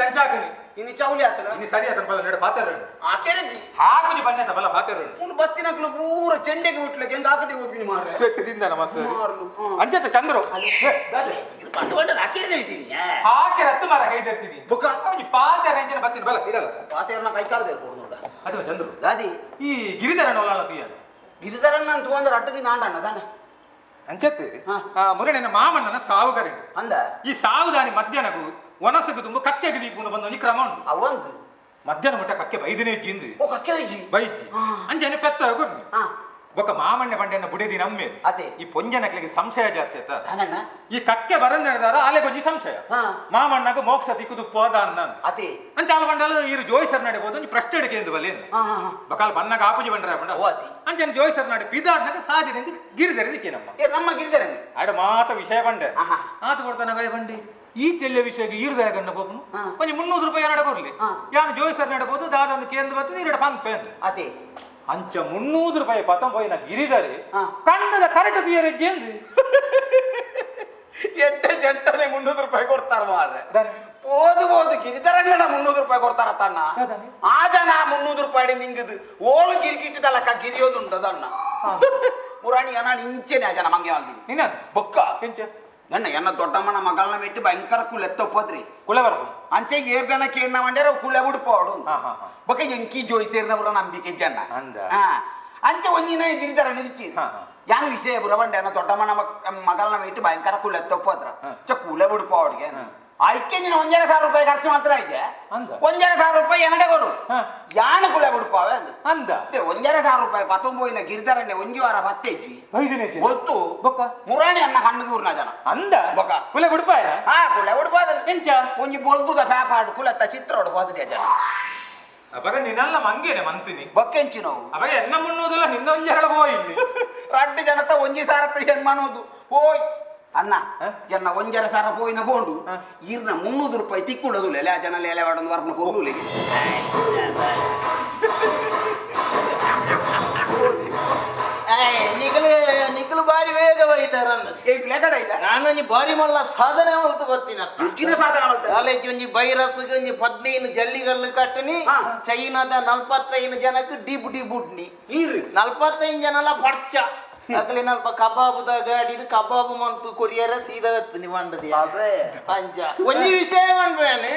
ತಂಚಾಕನಿ ಇನ್ನು ಚೌಲಿ ಆತನ ಇನ್ನು ಸರಿ ಆತನ ಬಲ ನಡ ಪಾತ್ರ ಆಕೆರಜ್ಜಿ ಹಾಕುನಿ ಬನ್ನಿ ಬಲ ಪಾತ್ರ ಉಂಡು ಬತ್ತಿನಕ್ಲು ಪೂರ ಚೆಂಡೆಗೆ ಬಿಟ್ಲಕ್ಕೆ ಹೆಂಗ ಹಾಕದೆ ಹೋಗ್ಬಿನಿ ಮಾರ್ರೆ ಪೆಟ್ಟು ತಿಂದನ ಮಸ್ತ್ ಅಂಚತ್ತ ಚಂದ್ರು ಪಂಡು ಪಂಡು ಹಾಕಿರಲೇ ಇದ್ದೀನಿ ಹಾಕಿ ರತ್ತು ಮಾರ ಕೈ ತರ್ತೀನಿ ಬುಕ್ಕ ಪಾತ್ರ ಎಂಜಿನ ಬತ್ತೀನಿ ಬಲ ಇಡಲ್ಲ ಪಾತೆರ್ನ ಕೈ ಕಾರದೆ ನೋಡ ಅದು ಚಂದ್ರು ದಾದಿ ಈ ಗಿರಿಧರನ ಒಲ್ಲ ತುಯ್ಯ ಗಿರಿಧರನ್ ನಾನು ತಗೊಂಡ್ರೆ ಅಟ್ಟದಿ ನಾಂಡಣ್ಣ ದಾನೆ ಅಂಚತ್ತು ಮುರಣಿನ ಮಾಮಣ್ಣನ ಸಾವುಗರಿ ಅಂದ ಈ ಸಾವುದಾನಿ ಮಧ್ಯಾಹ್ನಗೂ ಒನಸಗು ತುಂಬ ಕಕ್ಕೆಗೆ ದೀಪುನು ಬಂದ ಒಂಜಿ ಕ್ರಮ ಉಂಟು ಅವಂದು ಮಧ್ಯಾಹ್ನ ಮುಟ್ಟ ಕಕ್ಕೆ ಬೈದಿನೇ ಜಿಂದು ಓ ಕಕ್ಕೆ ಬೈಜಿ ಬೈಜಿ ಅಂಚನೆ ಪೆತ್ತ ಗುರ್ನಿ ಬೊಕ್ಕ ಮಾಮಣ್ಣ ಬಂಡೆನ ಬುಡೆದಿ ನಮ್ಮೆ ಅದೇ ಈ ಪೊಂಜನಕ್ಲಿಗೆ ಸಂಶಯ ಜಾಸ್ತಿ ಆತ ದಾನಣ್ಣ ಈ ಕಕ್ಕೆ ಬರಂದ ಆಲೆ ಕೊಂಚ ಸಂಶಯ ಮಾಮಣ್ಣಗ ಮೋಕ್ಷ ತಿಕ್ಕುದು ಪೋದ ಅನ್ನ ಅದೇ ಅಂಚಾಲ ಬಂಡಲು ಇರು ಜೋಯಿಸರ್ ನಡೆ ಹೋದು ಒಂಜಿ ಪ್ರಶ್ನೆ ಅಡಿಕೆ ಎಂದು ಬಲೆ ಬಕಾಲ್ ಬನ್ನಗ ಆಪುಜಿ ಬಂಡ್ರೆ ಬಂಡ ಅತಿ ಅಂಚನೆ ಜೋಯಿಸರ್ ನಾಡೆ ಪಿದಾಡ್ನಾಗ ಸಾಧ್ಯತೆ ಗಿರಿಧರ ದಿಕ್ಕೆ ನಮ್ಮ ಏ ನಮ್ಮ ಗಿರಿಧರನೇ ಆಡ ಮಾತ ವಿಷಯ ಬಂಡೆ ಆತ ಕೊಡ್ತಾನ ಬಂಡಿ ಈ ತೆಲ್ಲೆ ವಿಷಯಕ್ಕೆ ಈರ್ದಾಯ ಗಣ್ಣ ಬೋಪನು ಕೊಂಚ 300 ರೂಪಾಯಿ ನಡ ಕೊರ್ಲಿ ಯಾನು ಜೋಯಿಸರ್ ನಡಬಹುದು ದಾದಂದು ಕೇಂದ್ರ ಬರ್ತದೆ ಈರಡ ಪಂಪೆ ಅಂತ ಅದೇ ಅಂಚ 300 ರೂಪಾಯಿ ಪತಂ ಪೋಯಿನ ಗಿರಿದರೆ ಕಂಡದ ಕರೆಕ್ಟ್ ತುಯರೆಜ್ಜಿ ಎಂದು ಎಡ್ಡೆ ಜಂಟನೆ 300 ರೂಪಾಯಿ ಕೊಡ್ತಾರ ಮಾರ್ರೆ போது போது ಗಿರಿಧರಣ್ಣ 300 ರೂಪಾಯಿ ಕೊಡ್ತಾರ ತಣ್ಣ ಆ ಜನ 300 ರೂಪಾಯಿ ನಿಂಗದು ಓಲು ಗಿರಿಕಿಟ್ಟದಲ್ಲಕ್ಕ ಗಿರಿಯೋದುಂಟದಣ್ಣ ಮುರಾಣಿ ನಾನು ಇಂಚೆನೆ ಆ ಜನ ಮಂಗೆ ವಾಲ್ದಿನಿ ನಿನ್ನ ಬೊಕ್ಕ ಎಂಚ ನನ್ನ ಎನ್ನ ದೊಡ್ಡಮ್ಮನ ಮಗಳನ್ನ ಮೆಟ್ಟಿ ಭಯಂಕರ ಕುಲೆತ್ತೊಪ್ಪದ್ರಿ ಕುಲೆ ಬರ್ಪು ಅಂಚೆ ಏರ್ಗನ ಕೇರ್ನ ಮಂಡ್ಯಾರ ಕುಲೆ ಬಿಡ್ಪೋಡು ಬೊಕ್ಕ ಎಂಕಿ ಜೋಯಿಸೇರ್ನವರ ನಂಬಿಕೆ ಜನ ಅಂದ. ಅಂಚೆ ಒಂದಿನ ಗಿರಿಧರಣ್ಣ ದಿಕ್ಕಿ ಯಾನ್ ವಿಷಯ ಬುರವಂಡೆ ಎನ್ನ ದೊಡ್ಡಮ್ಮನ ಮಗಳನ್ನ ಮೆಟ್ಟಿ ಭಯಂಕರ ಕುಲೆತ್ತೊಪ್ಪದ್ರ ಚ ಕುಲೆ ಬಿಡ್ಪೋಡ್ಗೆ ಆಯ್ಕೆ ನೀನು 1,500 ರೂಪಾಯಿ ಖರ್ಚು ಮಾತ್ರ ಐತೆ ಅಂದ. 1,500 ರೂಪಾಯಿ ಎನ್ನಡೆ ಕೊಡು ಯಾನು ಕುಲೆ ಬಿಡ್ಪಾವೆ ಅಂದ ಅಂದ 1,500 ರೂಪಾಯಿ ಪತ್ತೊಂಬೋಯಿನ ಗಿರಿಧರಣ್ಣ ಒಂಜಿ ವಾರ ಪತ್ತೆಜ್ಜಿ ಗೊತ್ತು ಬೊಕ್ಕ ಮುರಾಣಿ ಅನ್ನ ಕಣ್ಣಿಗೆ ಊರ್ನ ಜನ ಅಂದ ಬೊಕ್ಕ ಕುಲೆ ಬಿಡ್ಪಾಯ ಹಾ ಕುಲೆ ಬಿಡ್ಪಾದ ಎಂಚ ಒಂಜಿ ಬೊಲ್ದುದ ಪ್ಯಾಪಾಡು ಕುಲೆತ್ತ ಚಿತ್ರ ಹೊಡ್ಬೋದ್ರಿ ಜನ ಅವಾಗ ನಿನ್ನಲ್ಲ ಮಂಗೇನೆ ಮಂತಿನಿ ಬೊಕ್ಕೆಂಚಿ ನಾವು ಅವಾಗ ಎನ್ನ ಮುನ್ನೂದಲ್ಲ ನಿನ್ನ ಒಂಜಿ ಹೋಯ್ ಇಲ್ಲಿ ರಡ್ಡು ಜನತ ಒಂಜಿ ಸಾರತ್ತ ಏನ್ ಮಾಡೋದು ಓಯ್ ಅಣ್ಣ ಎನ್ನ 1,500 ಪೋಯಿನ ಪೋಂಡು ಈರ್ನ 300 ರೂಪಾಯಿ ತಿಕ್ಕೊಂಡದು ಲೆಲೆ ಜನ ಲೇಲೆ ವಾಡೊಂದು ವರ್ಪನ ಕೊರ್ಲು ನಿಗಲು ನಿಗಲು ಬಾರಿ ವೇಗ ಬೈತಾರನ್ನ ನಾನು ಒಂಜಿ ಬಾರಿ ಮಲ್ಲ ಸಾಧನೆ ಮಲ್ತು ಗೊತ್ತಿನ ರುಚಿನ ಸಾಧನೆ ಮಲ್ತ ಕಾಲೇಜ್ ಒಂಜಿ ಬೈರಸ್ಗೆ ಒಂಜಿ 15 ಜಲ್ಲಿಗಲ್ಲು ಕಟ್ಟನಿ ಚೈನಾದ 45 ಜನಕ್ಕೆ ಡಿಬ್ ಡಿಬುಡ್ನಿ ಈರು 45 ಜನಲ ಪಡ್ಚ ಅಗಲಿನಲ್ಪ ಕಬಾಬುದ ಗಾಡಿ ಕಬಾಬು ಮಂತು ಕೊರಿಯರ ಸೀದಾ ನಿ ಅಂಚ ಒಂಜಿ ವಿಷಯ ಪನ್ಪೇನೆ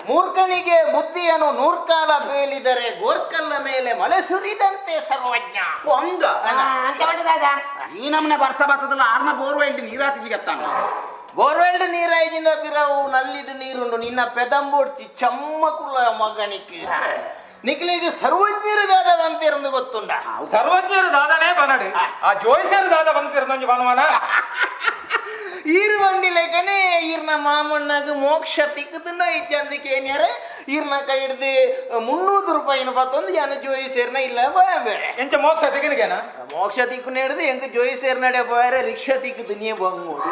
ಮೂರ್ಖನಿಗೆ ಬುದ್ಧಿಯನ್ನು ನೂರ್ಕಾಲ ಬೇಲಿದರೆ ಗೋರ್ಕಲ್ಲ ಮೇಲೆ ಮಳೆ ಸುರಿದಂತೆ ಸರ್ವಜ್ಞ. ಅಂದ ಈ ನಮ್ಮನೆ ಬರ್ಸ ಬರ್ತದಲ್ಲ ಆರ್ನ ಬೋರ್ವೆಲ್ ನೀರಾತಿ ಜಿಗತ್ತಾನ ಬೋರ್ವೆಲ್ ನೀರಾಯಿನ ಬಿರವು ನಲ್ಲಿಡು ನೀರುಂಡು ನಿನ್ನ ಪೆದಂಬೋಡ್ಚಿ ಚಮ್ಮಕುಲ ಮಗನಿಗೆ ನಿಖಲಿಗೆ ಸರ್ವಜ್ಞರು ದಾದ ಬಂತಿರಂದು ಗೊತ್ತುಂಡ ಸರ್ವಜ್ಞರು ದಾದಾನೇ ಬನಡು ಆ ಜೋಯಿಸರು ದಾದ ಬಂತಿರಂದು ಒಂಜಿ ಬನವನ ಈರು ಬಂಡಿ ಲೆಕ್ಕನೆ ಈರ್ನ ಮಾಮಣ್ಣಗ ಮೋಕ್ಷ ತಿಕ್ಕುದುಂಡ ಇಚ್ಚಂದಿಕೆ ಏನ್ಯಾರೆ ಈರ್ನ ಕೈ ಹಿಡ್ದು 300 ರೂಪಾಯಿನ ಪತ್ತೊಂದು ಯಾನ ಜೋಯಿಸೇರ್ನ ಇಲ್ಲ ಬೇಡ ಎಂಚ ಮೋಕ್ಷ ತಿಕ್ಕನಿಗೇನ ಮೋಕ್ಷ ತಿಕ್ಕು ಹಿಡ್ದು ಎಂಕ ಜೋಯಿಸೇರ್ ನಡೆ ಪೋಯರೆ ರಿಕ್ಷಾ ತಿಕ್ಕುದು ನೀ ಬಂಗೋಡು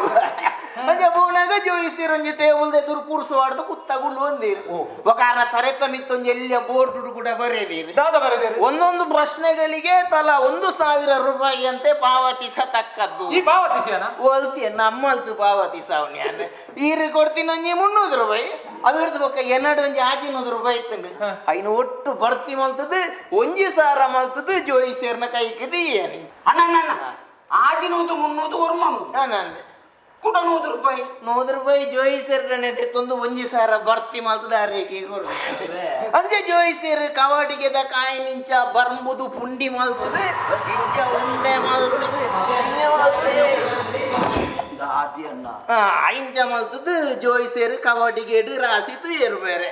ಅಂಚ ಪೋನಾಗ ಜೋಯಿಸೇರ್ ಒಂಜಿ ಟೇಬಲ್ ಎದುರು ಕೂರ್ಸುವಾಡ್ದು ಕುತ್ತಗುಳ್ಳು ಒಂದಿರು ಒಕಾರ ತರೆತ ಮಿತ್ತೊಂಜಿ ಎಲ್ಲಿಯ ಬೋರ್ಡ್ ಕೂಡ ಬರೆದಿರು ದಾದ ಬರೆದಿರು ಒಂದೊಂದು ಪ್ರಶ್ನೆಗಳಿಗೆ ತಲಾ 1,000 ರೂಪಾಯಿಯಂತೆ ಪಾವತಿಸತಕ್ಕದ್ದು. ಈ ಪಾವತಿಸಿಯನ ಓಲ್ತಿಯ ನಮ್ಮಲ್ತು ಪಾವತಿಸವನ್ಯಾನ ಈರು ಕೊಡ್ತೀನಿ ಒಂಜಿ 300 ರೂಪಾಯಿ ಅದು ಹಿಡ್ದು ಬೊಕ್ಕ ಎನ್ನಡು ಒಂಜಿ 500 ರೂಪಾಯಿ ಇತ್ತಂಡು ಐನು ಒಟ್ಟು ಭರ್ತಿ ಮಲ್ತದ್ದು 1,000 ಮಲ್ತದ್ದು ಜೋಯಿಸೇರ್ನ ಕೈಗೆ ಏನು ಅಣ್ಣ ಅಣ್ಣ ಅಣ್ಣ ಆಜಿನೂದು 300 ಒರ್ಮನೂದು ನಂದು ಕೂಡ 100 ರೂಪಾಯಿ 100 ರೂಪಾಯಿ ಜೋಯಿಸೇರ್ಗಣೆ ತಂದು 1,000 ಭರ್ತಿ ಮಲ್ತದ ಅರೇಕೆ ಕೊಡು ಅಂಚೆ ಜೋಯಿಸೇರ್ ಕವಾಡಿಗೆದ ಕಾಯಿ ನಿಂಚ ಬರ್ಂಬುದು ಪುಂಡಿ ಮಲ್ತದೆ ಇಂಚ ಉಂಡೆ ಮಲ್ತದೆ ಇಂಚ ಮಲ್ತದ್ದು ಜೋಯಿಸೇರ್ ಕವಾಡಿಗೇಡು ರಾಸಿ ತುಯೇರು ಬೇರೆ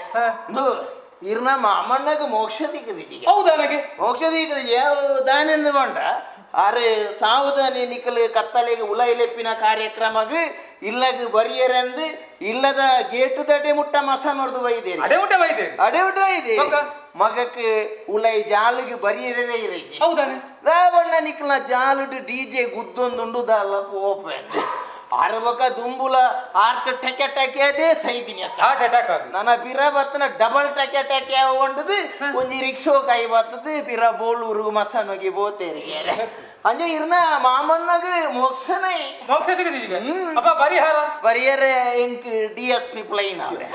ಇರ್ನ ಮಾಮಣ್ಣಗ ಮೋಕ್ಷ ದಿಕ್ಕದಿಗೆ ಹೌದಾ ನನಗೆ ಮೋಕ್ಷ ದಿಕ್ಕದಿಗೆ ದಾನೆಂದು ಬಂಡ ಅರೆ ಸಾವುದಾನೆ ನಿಕಲು ಕತ್ತಲೆಗೆ ಉಲೈಲೆಪ್ಪಿನ ಕಾರ್ಯಕ್ರಮಗ್ ಇಲ್ಲಗ ಬರಿಯರೆಂದು ಇಲ್ಲದ ಗೇಟು ದಡೆ ಮುಟ್ಟ ಮಸ ನೋಡ್ದು ಬೈದೇನೆ ಅಡೆ ಮುಟ್ಟ ಬೈದೇನೆ ಅಡೆ ಮುಟ್ಟ ಬೈದೆ ಮಗಕ್ಕೆ ಉಲೈ ಜಾಲಿಗೆ ಬರಿಯರದೇ ಇರಕ್ಕೆ ಹೌದಾನೆ ದಾವಣ್ಣ ನಿಕಲ್ನ ಜಾಲುಡು ಡಿಜೆ ಗುದ್ದೊಂದುಂಡು ದಾಲ ಪೋಪೆ ಅರಬಕ ದುಂಬುಲ ಆರ್ಟ್ ಟಕೆ ಟಕೆ ಅದೇ ಸೈದಿನಿ ಅತ್ತ ಹಾರ್ಟ್ ಅಟ್ಯಾಕ್ ಆಗಿ ನನ್ನ ಪಿರ ಬತ್ತನ ಡಬಲ್ ಟಕೆ ಟಕೆ ಒಂಡದು ಒಂಜಿ ರಿಕ್ಷೋ ಕೈ ಬತ್ತದು ಪಿರ ಬೋಳೂರು ಮಸನೋಗಿ ಬೋತೇರಿಗೆ ಅಂಜ ಇರ್ನ ಮಾಮಣ್ಣಗ ಮೋಕ್ಷನೇ. ಮೋಕ್ಷ ತೆಗೆದಿದ್ದೀಗ ಅಪ್ಪ ಪರಿಹಾರ ಪರಿಯರೆ ಎಂಕ್ D S P plain ಆವೆ.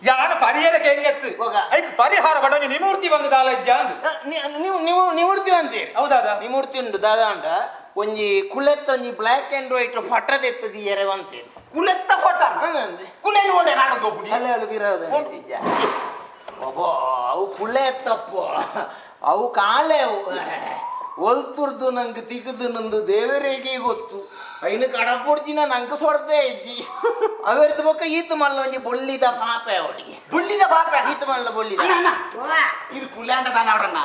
ಯಾನ ಪರಿಹಾರ ಕೇಂಗತ್ತು ಹೋಗ. ಐಕ್ ಪರಿಹಾರ ಬಡವನಿ ನಿಮೂರ್ತಿ ಬಂದು ದಾಲಜ್ಜ ಅಂದು. ನೀವು ನೀವು ನಿವೃತ್ತಿ ಅಂತೀರಿ. ಹೌದಾದ ನಿಮೂರ್ತಿ ಉಂಡು ದಾದಾಂಡ ಒಂಜಿ ಕುಲೆತ್ತ ಒಂಜಿ black and white ಫಟದೆತ್ತದ ಎರೆವಂತೀರಿ. ಕುಲೆತ್ತ ಫೋಟೋ ಕುಲೆಲ್ ಓಡೆ ನಾಡೋದು ಒಬ್ಬುಡಿ. ಅಲ್ಲ ಅಲ್ಲ ಬಿರೋದು ಅಬ್ಬೋ ಅವು ಕುಳೆ ತಪ್ಪು ಅವು ಕಾಲೆ ಅವು ಒಲ್ತುರ್ದು ನಂಗೆ ತಿಗದು ನಂದು ದೇವರಿಗೆ ಗೊತ್ತು. ಐನು ಕಡಪೊಡ್ಜಿನ ನಂಗೆ ಸೊರ್ದೆ ಇಜ್ಜಿ ಅವೆರ್ದು ಬೊಕ್ಕ ಈತ ಮಲ್ಲ ಒಂಜಿ ಬೊಳ್ಳಿದ ಪಾಪೆ ಅವಳಿಗೆ. ಬುಳ್ಳಿದ ಪಾಪೆ ಈತ ಮಲ್ಲ ಬೊಳ್ಳಿದ ಅಣ್ಣ ಅಣ್ಣ ಇದು ಕುಲ್ಯಾಂಡ ತಾನ ಅವರನ್ನ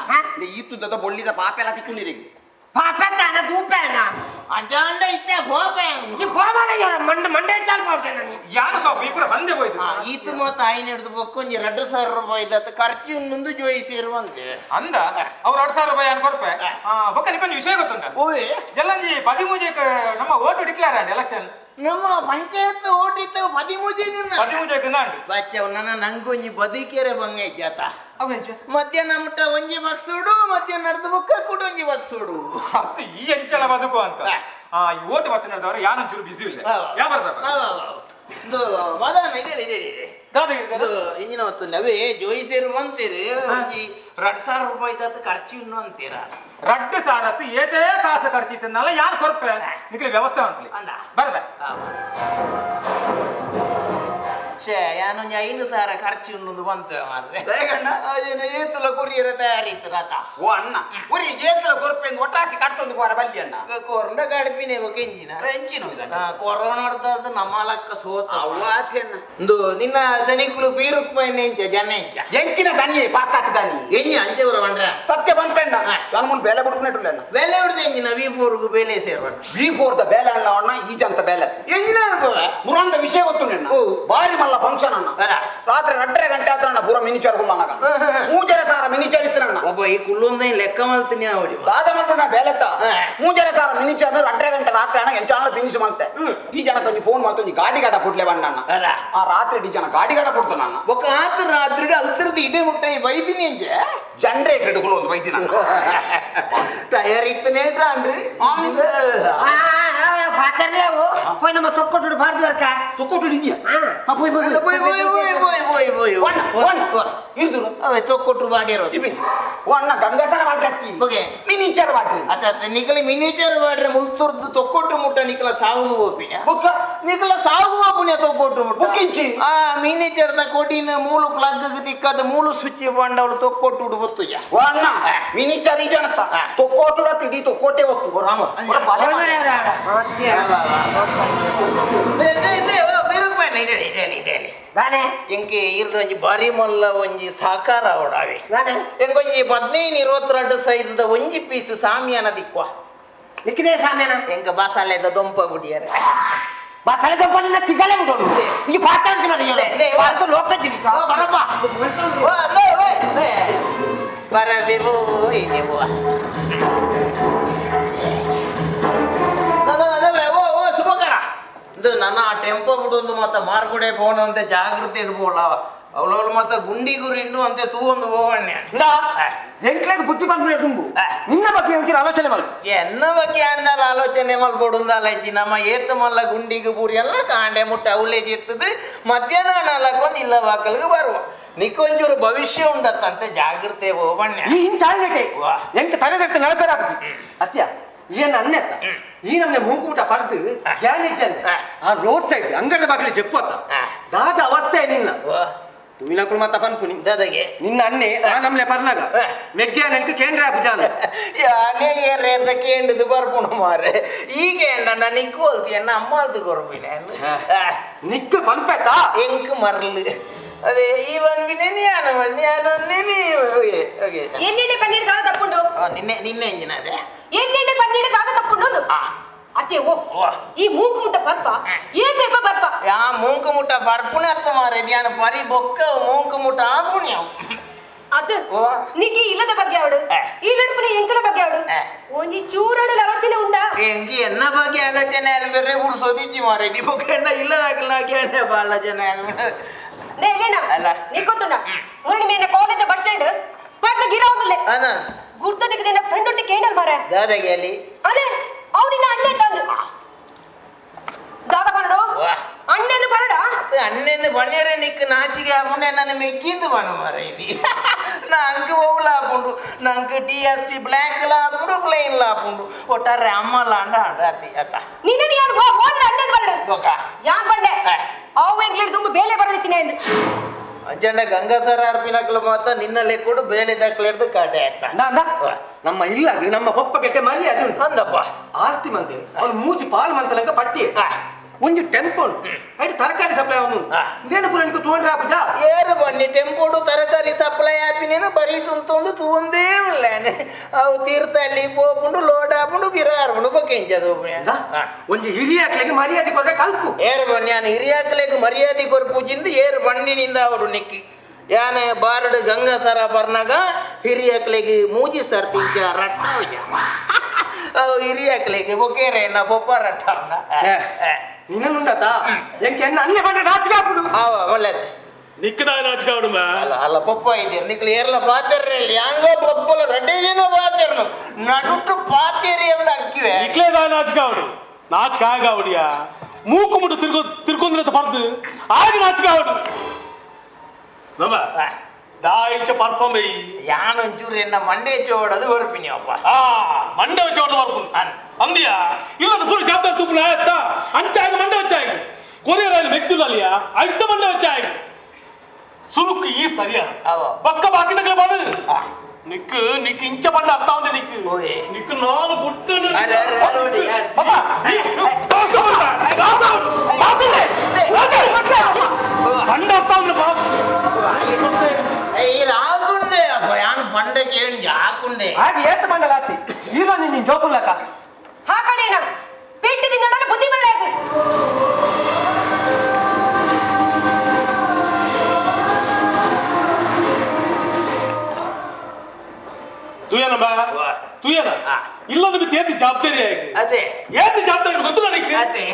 ಈತುದ್ದದ ಬೊಳ್ಳಿದ ಪಾಪೆ ಎಲ್ಲ ತಿಕ್ಕೊಂಡಿರಿಗೆ. ಪಾಪೆ ತಾನ ದೂಪೇನ ಅಜಾಂಡ ಇತ್ತೆ ಪೋಪೆ ಈ ಪೋಮಾಲ ಮಂಡ ಮಂಡೆ ಚಾಲ್ ಮಾಡ್ತೇನೆ ನಾನು. ಯಾನು ಸ್ವಲ್ಪ ಇಬ್ಬರ ಬಂದೆ ಹೋಯ್ತು. ಈತ ಮಾತ ಆಯ್ನ ಹಿಡ್ದು ಬೊಕ್ಕ ಒಂಜಿ 2000 ರೂಪಾಯಿ ಇದ್ದತ್ತ ಖರ್ಚು ಇನ್ನೊಂದು ಜೋಯಿ ಸೇರುವಂತೆ ಅಂದ ಅವ್ರು 2000 ರೂಪಾಯಿ ಅನ್ ಕೊರ್ಪೆ. ಬೊಕ್ಕ ನಿಕ್ಕೊಂಜಿ ವಿಷಯ ಗೊತ್ತುಂಟ. ಓಯ್ ಜಲ್ಲಂಜಿ 13 ನಮ್ಮ ಓಟು ಡಿಕ್ಲೇರ್ ಆಂಡ್ ಎಲೆಕ್ಷನ್. ನಮ್ಮ ಪಂಚಾಯತ್ ಓಟ್ ಇತ್ತು 13 13 ನಾಂಡು ಬಚ್ಚ ನನ್ನ ನಂಗೊಂಜಿ ಬದುಕೆರೆ ಬಂಗ ಜಾತ. ಅವೆಂಚ ಮಧ್ಯಾಹ್ನ ಮುಟ್ಟ ಒಂಜಿ ಬಕ್ಸೋಡು ಮಧ್ಯಾಹ್ನ ನಡೆದು ಬೊಕ್ಕ ಕೂಡ ಒಂಜಿ ಬಕ್ಸೋಡು ಅದು ಈ ಎಂಚಲ ಬದುಕು ಅಂತ. ಆ ಈ ಓಟು ಬತ್ತ ನಡೆದವರು ಯಾನೊಂಚೂರು ಬಿಸಿ ಇಲ್ಲ ಯಾ ಬರ್ಬೇಕು ಮದಾನ ಇದೆ ಇದೆ ಇದೆ ದಾದಾಗಿರಿ ಇದು ಇಂಜಿನ ಹೊತ್ತು ಅವೇ ಜೋಯಿಸೇರು ಅಂತೀರಿ ಒಂಜಿ 2000 ರೂಪಾಯಿ ಇದ್ದತ್ತು ಖರ್ಚು ಇನ್ನು ಅಂತೀರ. 2000 ಏತೇ ಕಾಸು ಖರ್ಚಿತ್ತನ್ನಲ್ಲ ಯಾರು ಕೊರ್ಪೆ ನಿಕ್ಲೆ ವ್ಯವಸ್ಥೆ ಅಂತಲಿ ಅಂದ. ಬರ್ಬೆ. ಛೇ ಯಾನೊಂಜಿ 5000 ಖರ್ಚು ಇನ್ನೊಂದು ಬಂತು ಮಾರ್ರೆ. ದಯಗಣ್ಣ ಅದೇನು ಏತುಲ ಕೊರಿಯರ ತಯಾರಿತ್ತು ರಥ. ಓ ಅಣ್ಣ ಒರಿ ಏತಲ ಕೊರ್ಪೆ ಒಟ್ಟಾಸಿ ಕಟ್ತೊಂದು ಪೋರ ಬಲ್ಲಿ ಅಣ್ಣ. ಕೊರಂಡ ಕಡ್ಪಿನೆ ಬೊಕ್ಕ ಇಂಜಿನ ಎಂಚಿನ ಕೊರೋನಾ ನಮ್ಮ ಲಕ್ಕ ಸೋತ ಅವು ಆತಿ ಅಣ್ಣ. ಇಂದು ನಿನ್ನ ದನಿಕುಲು ಬೀರುಕ್ಮ ಎಂಚ ಜನ ಎಂಚ ಎಂಚಿನ ದನಿ ಪಾತಾಟ ದನಿ ಎಂಜಿ ಅಂಚೆವರ ಬಂಡ್ರ ಸತ್ಯ ಬಂದ್ಪೆಣ್ಣ ನಾನು ಮುಂದೆ ಬೇಲೆ ಬಿಡ್ಕೊಂಡಿಲ್ಲ ಅಣ್ಣ. ಬೆಲೆ ಹಿಡ್ದು ಎಂಜಿನ ವಿ ಫೋರ್ಗು ಬೆಲೆ ಸೇರ್ಬಂಡ ವಿ ಫೋರ್ the ಬೇಲೆ ಅಣ್ಣ ಅಣ್ಣ ಈ ಜಂತ ಬೇಲೆ ಎಂಜಿನ ಅನುಭವ ಮುರಂದ ವಿಷಯ ಗೊತ್ತು ನಿನ್ನ ಓ. ಬಾರಿ ಮಲ್ಲ ಫಂಕ್ಷನ್ ಅಣ್ಣ. ಅಲ್ಲ. ರಾತ್ರಿ 2.5 ಗಂಟೆ ಆತ ಅಣ್ಣ ಪೂರ ಮಿನಿಚರ್ ಗುಲ್ಲ 3,500 ಮಿನಿಚರ್ ಇತ್ತು ಅಣ್ಣ. ಒಬ್ಬ ಈ ಕುಲ್ಲೊಂದ ಲೆಕ್ಕ ಮಾಡ್ತೀನಿ ಅವಳಿ ದಾದ ಮಾಡ್ಕೊಂಡು ನಾ ಬೇಲೆತ್ತ ಹಾ. 3,500 ಮಿನಿಚರ್ 2.5 ಗಂಟೆ ರಾತ್ರಿ ಅಣ್ಣ ಎಂಚಾಣ ಫಿನಿಶ್ ಮಾಡ್ತೆ ಈ ಜನ ಕೊಂಚ ಫೋನ್ ಮಾಡ್ತು ಗಾಡಿ ಗಾಡ ಪುಡ್ಲೆ ಬಣ್ಣ ಅಣ್ಣ. ಅಲ್ಲ. ಆ ರಾತ್ರಿ ಡಿ ಜನ ಗಾಡಿ ಗಾಡ ಪುಡ್ತಾನ ಅಣ್ಣ. ಒಕ್ಕ ಆತ ರಾತ್ರಿ ಅಲ್ತಿರ್ದು ಇಡೀ ಮುಟ್ಟ ಈ ಬೈದಿನಿ ಅಂಜೆ ಜನರೇಟರ್ ಹಿಡ್ಕೊಂಡು ಒಂದು ಬೈದಿನ ಟಯರ್ ಇತ್ತನೇ ಅನ್ರಿ పోయి ನಮ್ಮ ತೊಕ್ಕೊಟ್ಟು ಬಾರ್ದು ವರ್ಕ ತೊಕ್ಕೊಟ್ಟು ಇದೆಯಾ ಪೋಯ್ போய் போய் போய் போய் போய் போய் ಒಣ್ಣ ಒಣ್ಣ ಇರ್ದು ಅವೆ ತೊಕ್ಕೊಟ್ಟು ಬಾಡಿರೋ ಒಣ್ಣ ಗಂಗಸರ ವಾಟತ್ತಿ ಓಕೆ. ಮಿನಿಚರ್ ವಾಟ್ರಿ ಅಚ್ಚ ನಿಕಲಿ ಮಿನಿಚರ್ ಬಾಡ್ರೆ ಮುಲ್ತುರ್ದು ತೊಕ್ಕೊಟ್ಟು ಮುಟ್ಟ ನಿಕಲ ಸಾವು ಹೋಪಿನ ಬುಕ್ಕ ನಿಕಲ ಸಾವು ಹೋಪುನ ತೊಕ್ಕೊಟ್ಟು ಮುಟ್ಟ ಬುಕ್ಕಿಂಚಿ. ಆ ಮಿನಿಚರ್ದ ಕೊಡಿನ ಮೂಲು ಪ್ಲಗ್ ತಿಕ್ಕದ ಮೂಲು ಸ್ವಿಚ್ ಬಂಡವಳು ತೊಕ್ಕೊಟ್ಟು ಉಡು ಗೊತ್ತುಜ ಒಣ್ಣ ಮಿನಿಚರ್ ಈ ಜನತ್ತ ತೊಕ್ಕೋಟು ಇಡೀ ತೊಕ್ಕೋಟೆ ಒತ್ತು ರಾಮ ಒರ ಬಲೆ దానే ಎಂಕೆ ಇರ್ದು ಒಂಜಿ ಬಾರಿ ಮಲ್ಲ ಒಂಜಿ ಸಾಕಾರ ಅವಡಾವೆ దానే ಎಂಕೊಂಜಿ 15 22 ಸೈಜ್ದ ಒಂಜಿ ಪೀಸ್ ಸಾಮಿಯಾನ ದಿಕ್ವ ನಿಕ್ಕಿದೆ ಸಾಮ್ಯಾನ ಎಂಕ ಬಾಸಾಲೆದ ದೊಂಪ ಬುಡಿಯರೆ బసల దొంప తిగలే ಬಿಡೋನು ಈ ಪಾತ್ರ ಭಾರತ ಲೋಕ ಜೀವಿತ ಬರಪ್ಪ ಬರಬೇಕು ಓ ಶುಭಕರ ಇದು ನನ್ನ ಟೆಂಪೋ ಬಿಡೊಂದು ಮತ್ತ ಮಾರ್ಗುಡೆ ಪೋಣ ಅಂತ ಜಾಗೃತಿ ಇಡ್ಬೋಳ ಅವಳವಳು ಮತ್ತ ಗುಂಡಿ ಗುರಿಂಡು ಅಂತೆ ತೂ ಒಂದು ಹೋವಣ್ಣ. ಎಂಕ್ಲೆಗ್ ಬುದ್ಧಿ ಬಂದ್ಬಿಡ ತುಂಬು ನಿನ್ನ ಬಗ್ಗೆ ಒಂಚೂರು ಆಲೋಚನೆ ಮಾಡು. ಎನ್ನ ಬಗ್ಗೆ ಅಂದಾಲ ಆಲೋಚನೆ ಮಲ್ಬೋಡುಂದಾಲ ಇಜ್ಜಿ ನಮ್ಮ ಏತು ಮಲ್ಲ ಗುಂಡಿಗೆ ಪೂರಿ ಎಲ್ಲ ಕಾಂಡೆ ಮುಟ್ಟ ಅವಳೇ ಇರ್ತದೆ ಮಧ್ಯಾಹ್ನ ನಾಲ್ಕೊಂದು ಇಲ್ಲ ವಾಕಲ್ಗೆ ಬರುವ ನಿಕ್ಕೊಂಚೂರು ಭವಿಷ್ಯ ಉಂಡತ್ತಂತೆ ಜಾಗೃತೆ ಹೋವಣ್ಣ. ಈ ಹಿಂಚಾಳ್ಬೇಕೆ ಎಂಕ ತಲೆ ನಳಪೇರ ಆಪುಜಿ ಅತ್ಯ ಏನ್ ಅನ್ನೆತ್ತ ಈ ನಮ್ನೆ ಮೂಂಕೂಟ ಪರ್ದು ಗ್ಯಾನೇಜ್ ಆ ರೋಡ್ ಸೈಡ್ ಅಂಗಡಿ ಬಾಕಲಿ ಜಪ್ಪು ಅತ್ತ ದಾದ ಅವಸ್ಥೆ ನಿನ್ನ ತುಮಿನಕುಲು ಮತ್ತ ಪನ್ಪುನಿ ದಾದಾಗೆ ನಿನ್ನ ಅನ್ನೆ ಆ ನಮ್ನೆ ಪರ್ನಾಗ ಮೆಗ್ಗ್ಯಾನಂಕ ಕೇಂದ್ರ ಆಪುಜಾನ ಯಾನೇ ಏರೇರ ಕೇಂಡದು ಬರ್ಪುಣ ಮಾರೆ ಈಗ ಏಂಡ ನಿಕ್ಕು ಹೋಲ್ತಿ ಎನ್ನ ಅಮ್ಮಾಲ್ದು ಕೊರ್ಪಿನ ನಿಕ್ಕು ಪನ್ಪೆತ್ತಾ ಎಂಕ್ ಮರಲು ಅದೇ ಈ ಒನ್ ಜ್ಞಾನ ಜ್ಞಾನ ಓಕೆ ಓಕೆ. ಎಲ್ಲಿಡೆ ಪನ್ನೀರ್ ದಾದ ತಪ್ಪುಂಡು ನಿನ್ನೆ ನಿನ್ನೆ ಎಂಜಿನ ಅದೇ ಎಲ್ಲಿಡೆ ಪನ್ನೀರ್ ದಾದ ತಪ್ಪುಂಡು ಒಂದು ಅತ್ತೆ ಓ ಈ ಮೂಕು ಮುಟ್ಟ ಬರ್ಪ ಏ ಪೇಪ ಬರ್ಪ ಯಾ ಮೂಂಕು ಮುಟ್ಟ ಬರ್ಪುಣ ಅತ್ತ ಮಾರೆ ಧ್ಯಾನ ಪರಿ ಬೊಕ್ಕ ಮೂಂಕು ಮುಟ್ಟ ಆಪುಣ್ಯ ಅದು ನಿಕ್ಕಿ ಇಲ್ಲದ ಬಗ್ಗೆ ಅವಡು ಈ ಲಡುಪುನ ಎಂಕಲ ಬಗ್ಗೆ ಅವಡು ಒಂಜಿ ಚೂರಡು ಆಲೋಚನೆ ಉಂಡಾ ಎಂಕಿ ಎನ್ನ ಬಗ್ಗೆ ಆಲೋಚನೆ ಅಲ್ಲಿ ಬೇರೆ ಉಡ್ಸೋದಿಜ್ಜಿ ಮಾರೆ ನಿ ಬೊಕ್ಕ ಎನ್ನ ಇಲ್ಲದಾಗಲ್ಲ ಆಲೋಚನೆ ನೇ ಇಲ್ಲೇನಾ ಅಲ್ಲ. ನಿಕ್ಕೊತ್ತುಂಡ ಮುರಣಿ ಮೇನ college bus stand ಪಟ್ನ ಗಿರ ಒಂದುಲ್ಲೆ ಅನ ಗುರ್ತನಿಗೆ ನಿನ್ನ ಫ್ರೆಂಡ್ ಒಟ್ಟಿಗೆ ಕೇಂಡಲ್ ಮಾರೆ ದಾದಾಗೆ ಅಲ್ಲಿ ಅಲೆ ಅವು ನಿನ್ನ ಅಣ್ಣೆ ತಂದು ದಾದ ಪರಡು ಅಣ್ಣೆಂದು ಪರಡ ಅಣ್ಣೆಂದು ಬಣ್ಣಿಯರೇ ನಿಕ್ ನಾಚಿಗೆ ಆಪುಂಡು ನನ್ನ ಮೆಗ್ಗಿಂದು ಬಣ್ಣ ಮರ ఇది ನಂಗೆ ಓವುಲ ಆಪುಂಡು ನಂಗೆ ಡಿ ಎಸ್ ಪಿ ಬ್ಲ್ಯಾಕ್ ಆಪುಂಡು ಪ್ಲೇನ್ ಆಪುಂಡು ಒಟ್ಟಾರೆ ಅಮ್ಮಲ ಅಂಡ ಅಂಡ ಅತಿ ಅತ್ತ ನಿನ್ನ ಯಾರು ಹೋದ್ರೆ ಅಣ್ಣೆಂದು ಪರಡು ಬೊಕ ಯಾನ್ ಬಂಡೆ ಅವು ಎಂಗ್ಲೇಡ್ ತುಂಬ ಬೇಲೆ ಬರದಿತ್ತಿನ ಎಂದು ಅಂಚಂಡ ಗಂಗಾಸರ ಅರ್ಪಿನಕ್ಲು ಮಾತ ನಿನ್ನ ಲೆಕ್ಕೊಡು ಬೇಲೆ ದಾಖಲೆ ಕಾಟೆ ಆಯ್ತಾ ಅಂದ ನಮ್ಮ ಇಲ್ಲಾಗ ನಮ್ಮ ಪಪ್ಪ ಕೆಟ್ಟೆ ಮರ್ಯಾದೆ ಉಂಟು ಅಂದಪ್ಪ ಆಸ್ತಿ ಮಂದೆ ಅವನು ಮೂಜಿ ಪಾಲ್ ಮಂತಲಂಕ ಪಟ್ಟಿ ಒಂಜಿ ಟೆಂಪೋ ಉಂಟು ಐಟ್ ತರಕಾರಿ ಸಪ್ಲೈ ಅವನು ಇದೇನು ಪುರ ನಿಂಗೆ ತೋಂಡ್ರೆ ಆಪುಜಾ ಏರು ಬನ್ನಿ ಟೆಂಪೋಡು ತರಕಾರಿ ಸಪ್ಲೈ ಆಪಿನೇನು ಬರೀಟುಂತೊಂದು ತೂಂದೇ ಉಳ್ಳಾನೆ ಅವು ತೀರ್ಥಹಳ್ಳಿ ಪೋಪುಂಡು ಲೋಡ್ ಆಪುಂಡು ಬಿರಾರ್ಪುಂಡು ಬೊಕ್ಕೆಂಚದು ಅಂದ? ಒಂಜಿ ಹಿರಿಯಾಕ್ಲಿಗೆ ಮರ್ಯಾದೆ ಕೊಟ್ರೆ ಕಲ್ಪು ಏರು ಬನ್ನಿ ಯಾನ್ ಹಿರಿಯಾಕ್ಲೆಗ್ ಮರ್ಯಾದೆ ಕೊರ್ಪುಜಿಂದು ಏರು ಬಣ್ಣಿನಿಂದ ಅವರು ನಿಕ್ಕಿ ಯಾನೆ ಬಾರಡು ಗಂಗಾಸರ ಬರ್ನಾಗ ಹಿರಿಯಾಕ್ಲೆಗ್ ಮೂಜಿ ಸರ್ತಿಂಚ ರಟ್ಟ ಅವು ಹಿರಿಯಾಕ್ಲೆಗ್ ಬೊಕೇರೆ ನಾ ಪೊಪ್ಪ ರಟ್ಟ ಛೇ, ನಿನ್ನನುಂಡತ ಎಂಕೆ ಎನ್ನ ಅಲ್ಲೇ ಬಂದ್ರೆ ನಾಚಿಕೆ ಆಪುಡು ಅವ ಒಳ್ಳೇದು ನಿಕ್ಕದಾಯ ನಾಚಿಕೆ ಆವಡುಮ ಅಲ್ಲ ಅಲ್ಲ ಪಪ್ಪ ಇದ್ದೀರಿ ನಿಕ್ಲು ಏರ್ಲ ಪಾತೆರ್ರೆ ಯಾಂಗೋ ಪಪ್ಪಲ ರಡ್ಡೆ ಜನ ಪಾತೆರ್ನು ನಡುಟ್ಟು ಪಾತೇರಿ ಎಂಬ ಅಕ್ಕಿವೆ ನಿಕ್ಲೇದಾಯ ನಾಚಿಕೆ ಆವಡು ನಾಚಿಕೆ ಆಗಾವಡಿಯಾ ಮೂಕು ಮುಟ್ಟು ತಿರ್ಗೊ ತಿರ್ಕೊಂಡ್ರೆ ಪರ್ದು ಆಗ ನಾಚಿಕೆ ಆವಡು ನಮ್ಮ ದಾయింಚ ಪರ್ಪಂಬೈ ಯಾನೊಂಚೂರು ಎನ್ನ ಮಂಡೆ ಚೋಡದು ಹೊರಪಿನಿ ಅಪ್ಪ ಆ ಮಂಡೆ ವಚ್ಚ ಹೊಡೆದು ಬರ್ಪುಂಡು ಅಂದಿಯಾ ಇಲ್ಲದ ಪೂರ ಜಾತ್ರೆ ತುಪ್ಪು ಆಯ್ತಾ ಅಂಚಾಗಿ ಮಂಡೆ ವಚ್ಚಾಗಿ ಕೊರಿಯರಾಗಿ ಮೆಕ್ತಿಲ್ಲ ಐತ ಮಂಡೆ ವಚ್ಚಾಗಿ ಸುರುಕು ಈ ಸರಿಯಾ ಅವ. ಪಕ್ಕ ಬಾಕಿ ಬಾಡು ನಿಕ್ಕು ನಿಕ್ಕು ಇಂಚ ಪಂಡ ಅರ್ಥ ಆವಂದೆ ನಿಕ್ಕು ಓಯ್. ನಿಕ್ಕು ನಾನು ಬುಟ್ಟನು ಅರೆ, ಅರೆ, ಅರೆ, ನೋಡಿ, ಅರೆ. ಪಪ್ಪ ಪಂಡ ಅರ್ಥ ಆವಂದೆ ಬಾ ಏ, ಇಲ್ಲಿ ಹಾಕುಂಡೆ ಅಪ್ಪ ಯಾನ್ ಪಂಡ ಕೇಳಿ ಹಾಕುಂಡೆ ಹಾಗೆ ಏತ್ ಮಂಡಲ ಆತಿ ಇಲ್ಲ ನೀನ್ ಜೋಕುಲ್ಲಕ ಹಾಕಣೇನ ಪೆಟ್ಟು ತಿಂದಡ ಬುದ್ಧಿ ಬರಲಾಗ ತುಯನ ಬಾ ತುಯನ ಇಲ್ಲದ ಬಿತ್ತು ಏತಿ ಜವಾಬ್ದಾರಿ ಆಗಿ ಅದೇ ಏತಿ ಜವಾಬ್ದಾರಿ ಗೊತ್ತು ನನಗೆ ಅದೇ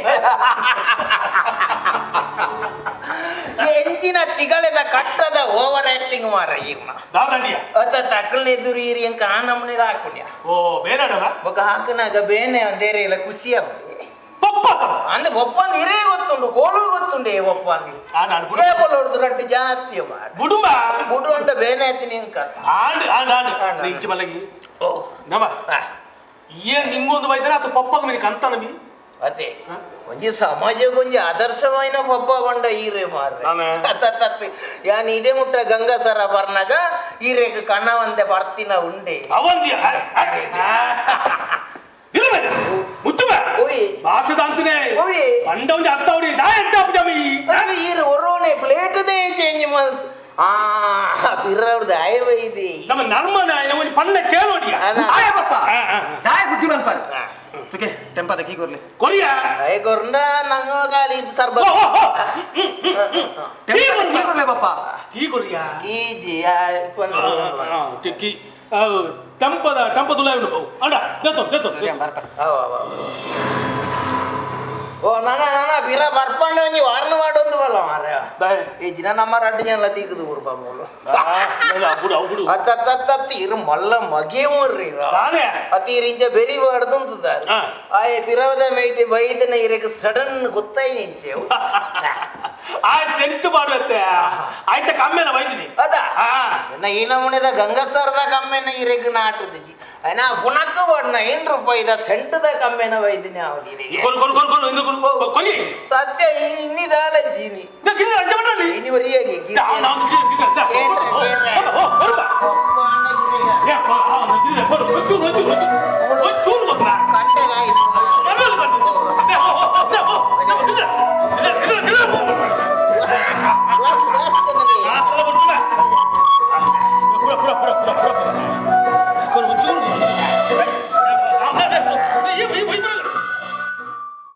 ಎಂಚಿನ ತಿಗಳೆದ ಕಟ್ಟದ ಓವರ್ ಆಕ್ಟಿಂಗ್ ಮಾರ ಈಗ ದಾದಂಡಿಯ ಅತ್ತ ತಕ್ಕಲ್ನ ಎದುರು ಇರಿ ಅಂಕ ಆ ನಮ್ಮನೆ ಹಾಕೊಂಡ್ಯ ಓ ಬೇಡವ ಬೊಕ ಹಾಕನಾಗ ಬೇನೆ ಒಂದೇರೆ ಇಲ್ಲ ಖುಷಿ ಆಗ್ಬಿಡಿ ಪಪ್ಪ ತಮ್ಮ ಅಂದ್ರೆ ಒಪ್ಪಂದು ಇರೇ ಗೊತ್ತುಂಟು ಕೋಲು ಗೊತ್ತುಂಟು ಏ ಒಪ್ಪಂದು ಆ ನಾನು ಬುಡು ಕೇಬಲ್ ಹೊಡ್ದು ರಡ್ಡು ಜಾಸ್ತಿ ಮಾಡ ಬುಡುಂಬ ಬುಡು ಅಂಡ ಬೇನೆ ಆಯ್ತೀನಿ ಅಂಕ ಆಂಡ್ ಆಂಡ್ ಆಂಡ್ ಆಂಡ್. ಇಂಚ ಮಲಗಿ ಓ ನಮ ಏನ್ ನಿಂಗೊಂದು ಬೈದರೆ ಅದು ಪಪ್ಪಗ ಮೀನು ಕಂತನ ಮೀ ಅದೇ ಒಂಜಿ ಸಮಾಜಕ್ಕೆ ಒಂಜಿ ಆದರ್ಶವಾಯಿನ ಪಬ್ಬ ಬಂಡ ಈರೆ ಮಾರ್ರೆ ನಾನೇ? ಅತ್ತ ಯಾನ್ ಇದೇ ಮುಟ್ಟ ಗಂಗಾಸರ ಬರ್ನಾಗ ಈರೆಗ್ ಕಣ್ಣವಂದೆ ಬರ್ತಿನ ಉಂಡೆ ಅವಂದಿ ಇಲ್ಲ ಬೇಡ ಮುಚ್ಚು ಬೇ ಓಯ್. ಭಾಷೆದ ಅಂತಿನೇ ಓಯ್. ಪಂಡ ಒಂಜಿ ಅರ್ಥ ಹೊಡಿ ದಾ ಎಂತ ಅಪ್ಪಜಾಮಿ ಅದು ಈರು ಒರೋನೆ ಪ್ಲೇಟ್ they change ಮಲ್ ಆ ಪಿರವ್ರದ್ದು ಆಯವ ಇದೆ ನಮ್ಮ ನರ್ಮನ ಒಂಜಿ ಪಂಡ ಕೇಳೋಡಿಯ ಅದ. ಆಯ ಪಪ್ಪ ಆ, ಆ, ಆ. ದಾಯ ಬುದ್ಧಿ ಮನ್ಪಾರ ತುಕೆ ಟೆಂಪಾದ ಕೀ ಕೊರ್ಲೆ ಕೊರಿಯ ಆಯ್ ಕೊರ್ಂಡ ನಂಗ ಖಾಲಿ ಸರ್ಬ ಓ, ಓ, ಓ. ಟೆಂಪಾದ ಕೀ ಕೊರ್ಲೆ ಪಪ್ಪ ಈ ಕೊರಿಯ ಈಜಿ ಟಿಕ್ಕಿ ಟೆಂಪದ ಟೆಂಪದುಲ್ಲ ಇವನು ಅಡ ದೇತೋ ದೇತೋ ಸರಿ ಬರ್ಪ ಓ ನಾನ ನಾನ ಬಿರ ಬರ್ಪಂಡ ಒಂಜಿ ವಾರ್ನ ಮಾಡೋದು ಬಲ್ಲ ಮಾರ್ರೆ ದಾಯ್ ಈ ಜಿನ ನಮ್ಮ ರಡ್ಡು ಜನ ತೀಕದು ಊರು ಬಾಬು ಬಿಡು ಅವು ಬಿಡು ಅತ್ತತ್ತತ್ತತ್ತು ಇರು ಮಲ್ಲ ಮಗೆ ಮೂರ್ರಿ ತಾನೇ ಅತಿ ಇಂಚ ಬೆರಿ ಬಾಡ್ದುಂತುದಾರು ಆ. ಆಯೆ ಪಿರವದ ಮೇಟಿ ಬೈದನ ಇರಕ್ಕೆ ಸಡನ್ ಗೊತ್ತಾಯಿ ನಿಂಚೆವು ಆ ಸೆಂಟು ಮಾಡುತ್ತೆ ಆಯ್ತ ಕಮ್ಮೆನ ಬೈದಿನಿ ಅದ ಆ ಎನ್ನ ಈ ನಮೂನೆದ ಗಂಗಸರದ ಕಮ್ಮೆನ ಇರಕ್ಕೆ ನಾಟುದಿಜಿ ಅಯ್ನ ಪುನಕ್ಕ ಬಣ್ಣ ಏನ್ ರೂಪಾಯಿದ ಸೆಂಟದ ಕಮ್ಮೆನ ಬೈದಿನಿ ಅವನಿಗೆ ಕೊರು ಕೊರು ಕೊರು ಕೊರು ಇಂದು ಕೊರು ಕೊಲಿ ಸತ್ಯ ಇನ್ನಿದಾಲ ಜೀನಿ ಗಿರಿ ಅಂಚ ಮಾಡಲಿ ಇನಿ ಒರಿಯಾಗಿ ನಾನು ಗಿರಿ ಗಿರಿ ಕೇಂದ್ರ, ಕೇಂದ್ರ. ಓ ಬರುವ ಒಬ್ಬಾನ ಇರೆಗ ಯಾ ಗಿರಿ ಕೊರು ಕೊರು ಕೊರು